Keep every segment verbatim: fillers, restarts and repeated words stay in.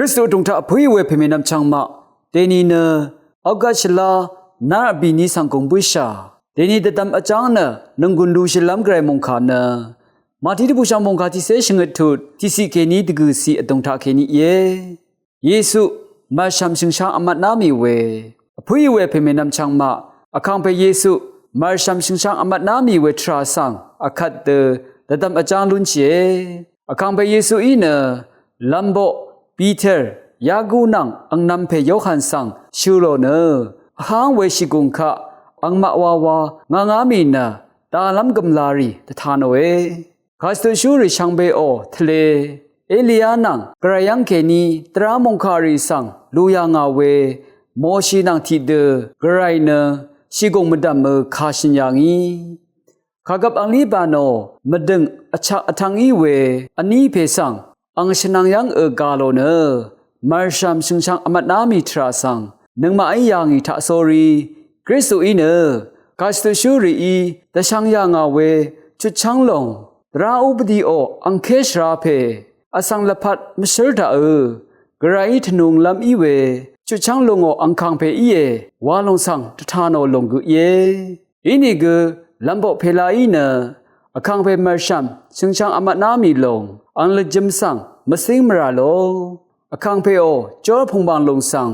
Kristu vdùng taq vpǿì we pèmènvm chvngmaq dèni nø August shvlá nár vbìní svng gùng bǿshà. Dèni dvdvm vjáng nø nònggùn lúshìlv́m gvray mòngkà nø Màtí dvbùshv̀ng mòngkà tiqcé shvngøt tut tiqciq kèní dvgø̀ciq vdùng taq kèní íe. Yesu mv̀rshv̀m shø̀ngshvng vmvtná mì we vpǿì we pèmènvm chvngmaq, Vkàngpè Yesu mv̀rshv̀m shø̀ngshvng vmvtná mì we tvrà svng vkvt dø dvdvm vjáng lúnshìe. Vkàngpè Yesuí nø lv̀mboq Piter, Yaku nvng angnv̄m pè Yohan svng shø̀ lò nø, vháng we shìgùng kaq angmaq wawa ngvngá mì nø dàlv́m gø̀mlarì dvtanòe. Kàshvtutshúrì shvngbeò tvle Eliya nvng gvray yv́ng kèní dvrá mòngkàrì svng lùyà ngà we Moshi nvng tiqdø gvray nø shìgùng mvdv̀mø kàshø̀n yà ngì. Kàgvp anglí bànò mvdø̀ng vchak vtvng í we vní pè svng ang shvnvng yv́ng ø gà lò nø mv̀rshv̀m shø̀ngshvng vmvtná mì tvrà svng nøngmaqí yà ngì taqsórí Kristuí nø kàshvtutshúrìí dvshvng yà ngà we chutchv́ng lòng dvrá úbvdiò angké shvrapè vsvng lvpat mvshǿr taqø gvrayí tvnunglv́m í we chutchv́ng lungò angkàngpè íe wa lòng svng dvtanò lòng gø íe. Inìgø lv̀mboq pèlaí nø Vkàngpè mv̀rshv̀m shø̀ngshvng vmvtná mì lòng ang lvjø̄m svng mvcíng mvrà lò. Vkàngpèò jórpùngbàng lùng svng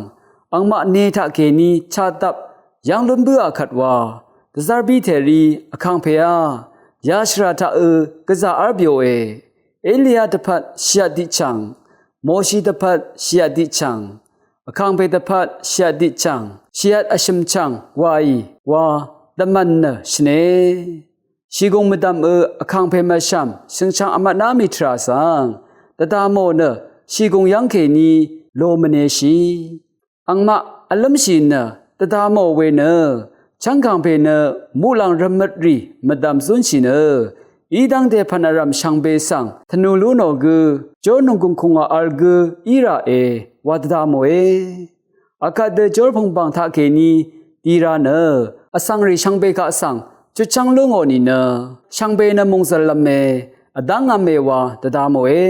angmaq ne taqkèní chadvp yv́ng lún bǿà kvt wa dvzv́r bítèrí Vkàngpèá yashvrà taqø gvzà v́r byòe. Eliya dvpvt shìvt tiqchv̀ng, Moshi dvpvt shìvt tiqchv̀ng, Vkàngpè dvpvt shìvt tiqchv̀ng, shìvt vshø̀m chv̀ng wàì wa dvmv̀n nø shvne. Shìgùng mvdv̀mø Vkàngpè mv̀rshv̀m shø̀ngshvng vmvtná mì tvrà svng dvdvmò nø shìgùng yv́ng kèní lo mvneshì. Angmaq vlǿmshì nø dvdvmò we nø chv́ngkàngpè nø muqlàng rvmøtrì mvdv̀m zúnshì nø í dv́ngte pv̀n vrv̀m shvngbe svng tvnu lú nò gø jórnònggùn kùngwà vl gǿ í ràe wa dvdvmòe. Akvt dø jórpùngbàng taqkèní di ra nø vsvngrì shvngbe kaq svng chutchv́ng lú ngò nìnø shvngbe nø mòngzv̀llv̄me vdv́ngv̄me wa dvdvmòe.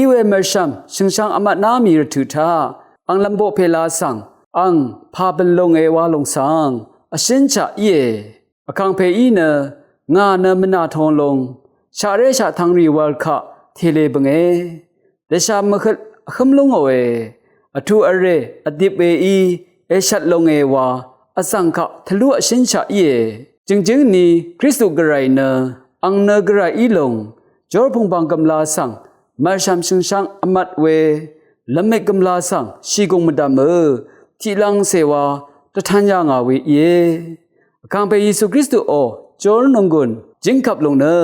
Iwe mv̀rshv̀m shø̀ngshvng vmvtná mì rvtø̀ taq ang lv̀mboq pèla svng ang pà bø̀n lùnge wa lòng svng vshǿnshaq íe. Vkàngpèí nø ngà nø mvnà tōnglung shaqré shaqtvngrì wv̄l kaq tèlè bø̀nge. Dvshà mvhøt vhǿm lúngòe. Vtuq vrè vdip weí èshvt lùnge wa vzv̀ng kaq tvlú vshǿnshaq íe. Jø̀ngjǿng ni Kristu gvray nø ang nø gvray í lùng jórpùngbàng gv̀mla svng mv̀rshv̀m shø̀ngshvng vmvt we lvmik gv̀mla svng shìgùng mvdv̀mø tiqlangcè wa dvtan yà ngà we íe. Vkàngpè Yesu Kristuò jórnònggùn jǿngkvp lùng nø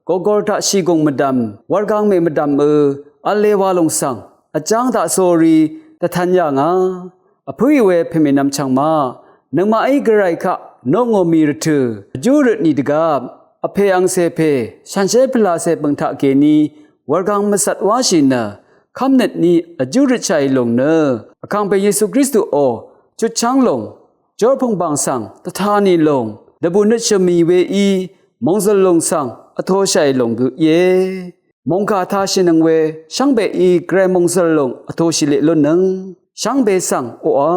Gogor taq shìgùng mvdv̀m wurgangmè mvdv̀mø v̄le wa lòng svng vjáng taqsórí dvtan yà ngà. Vpǿì we pèmènvm chv̀ngmaq, nøngmaqí gvray kaq noqngò mì rvtø̀ vjú røt ni dvgvp vpè angcè pè shànshér pvlacè bø̀ng taqkèní wurgang mvcvt wáshì nø kv́mnøt ni vjú røtshàì lùng nø Vkàngpè Yesu Kristuò chutchv́ng lùng jórpùngbàng svng dvta ni lùng dvbù nøtshø̀m mì weí mòngzø̀l lùng svng vtōshàì lùng gø íe. Mòngkà tāshìnøng we shvngbeí gvray mòngzø̀l lùng vtōshì leq lúnnøng shvngbe svng oqà